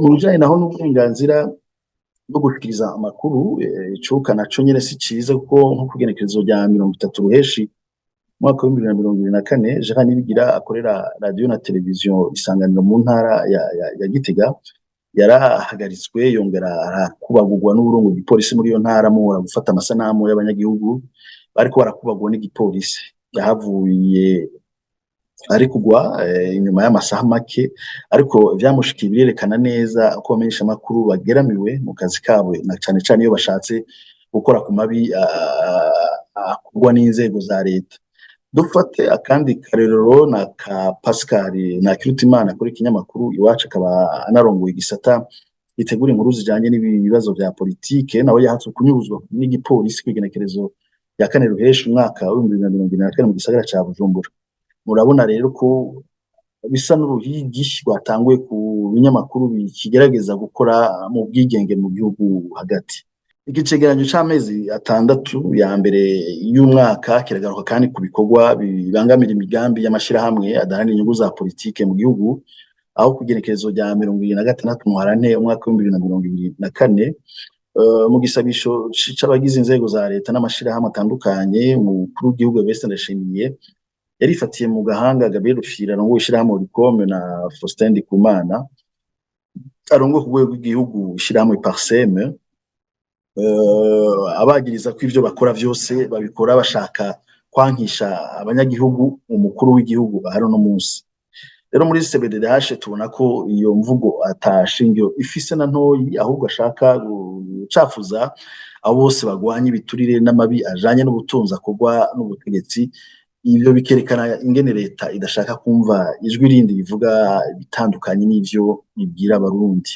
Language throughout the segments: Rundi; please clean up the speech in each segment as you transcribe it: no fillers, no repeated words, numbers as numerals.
Mu bijanye naho n'uburenganzira bwo gushikiriza amakuru, icuka naco nyene si ciza, kuko nko kw'igenekerezo rya 30 Ruheshi umwaka w'2024, Gerard Nibigira akorera radiyo na televiziyo Isanganiro mu ntara ya Gitega yarahagaritswe, yongera arakubagurwa n'uwurongoye igipolisi muri iyo ntara, amuhora gufata amasanamu y'abanyagihugu bariko barakubagurwa n'igipolisi. Yahavuye arekurwa inyuma y'amasaha make, ariko ivyamushikiye birerekana neza ko abamenyeshamakuru bageramiwe mu kazi kabo, na cane cane iyo bashatse gukora ku mabi akorwa n'inzego za leta. Dufate akandi karorero na ka Pascal Ntakirutimana akora ikinyamakuru Iwacu, akaba anarongoye igisata gitegura inkuru zijanye n'ibibazo vya politike. Nawe yahatswe kunyuruzwa n'igipolisi kw'igenekerezo rya 4 Ruheshi umwaka w'2024 mu gisagara ca Bujumbura. Murabona rero ko bisa n'uruhigi rwatanguye ku binyamakuru bikigerageza gukora mu bwigenge mu gihugu hagati. Iki cegeranyo c'amezi 6 ya mbere y'umwaka kiragaruka kandi ku bikorwa bibangamira imigambi y'amashirahamwe adaharanira inyungu za politike mu gihugu, aho kw'igenekerezo rya 26 Ntwarante umwaka w'2024, mu gisabisho c'abagize inzego za leta n'amashirahamwe atandukanye, umukuru w'igihugu Evariste Ndayishimiye yarifatiye mu gahanga Gabriel Rufyiri arongoye ishirahamwe Oricome na Faustin Ndikumana arongoye ku rwego rw'igihugu ishirahamwe Parsem, abagiriza ko ivyo bakora vyose babikora bashaka kwankisha abanyagihugu umukuru w'igihugu ahari uno munsi. Rero muri CBDH tubona ko iyo mvugo ata shingiro ifise na ntoyi, ahubwo ashaka gucafuza abo bose bagwanya ibiturire n'amabi ajanye n'ubutunzi akorwa n'ubutegetsi. Ivyo bikerekana ingene leta idashaka kumva ijwi rindi rivuga ibitandukanye n'ivyo ibwira Abarundi.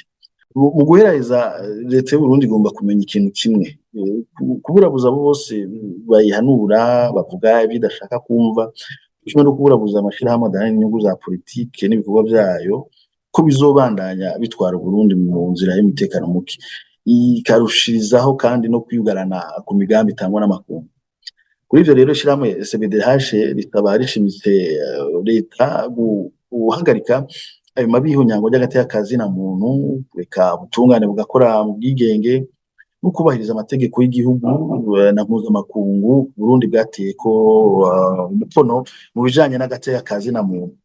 Mu guheraheza, leta y'Uburundi igomba kumenya ikintu kimwe: kuburabuza abo bose bayihanura bavuga ivyo idashaka kumva, kimwe no kuburabuza amashirahamwe adaharanira inyungu za politike n'ibikorwa vyayo, ko bizobandanya bitwara Uburundi mu nzira y'umutekano muke, ikarushirizaho kandi no kwiyugarana ku migambi itangwa n'amakungu. Kuri ivyo rero, ishirahamwe CBDH rikaba rishimitse leta guhagarika ayo mabi y'ihonyango ry'agateka ka zina muntu, kureka ubutungane bugakora mu bwigenge no kubahiriza amategeko y'igihugu na mpuzamakungu Burundi bwateyeko umukono mu bijanye n'agateka ka zina muntu.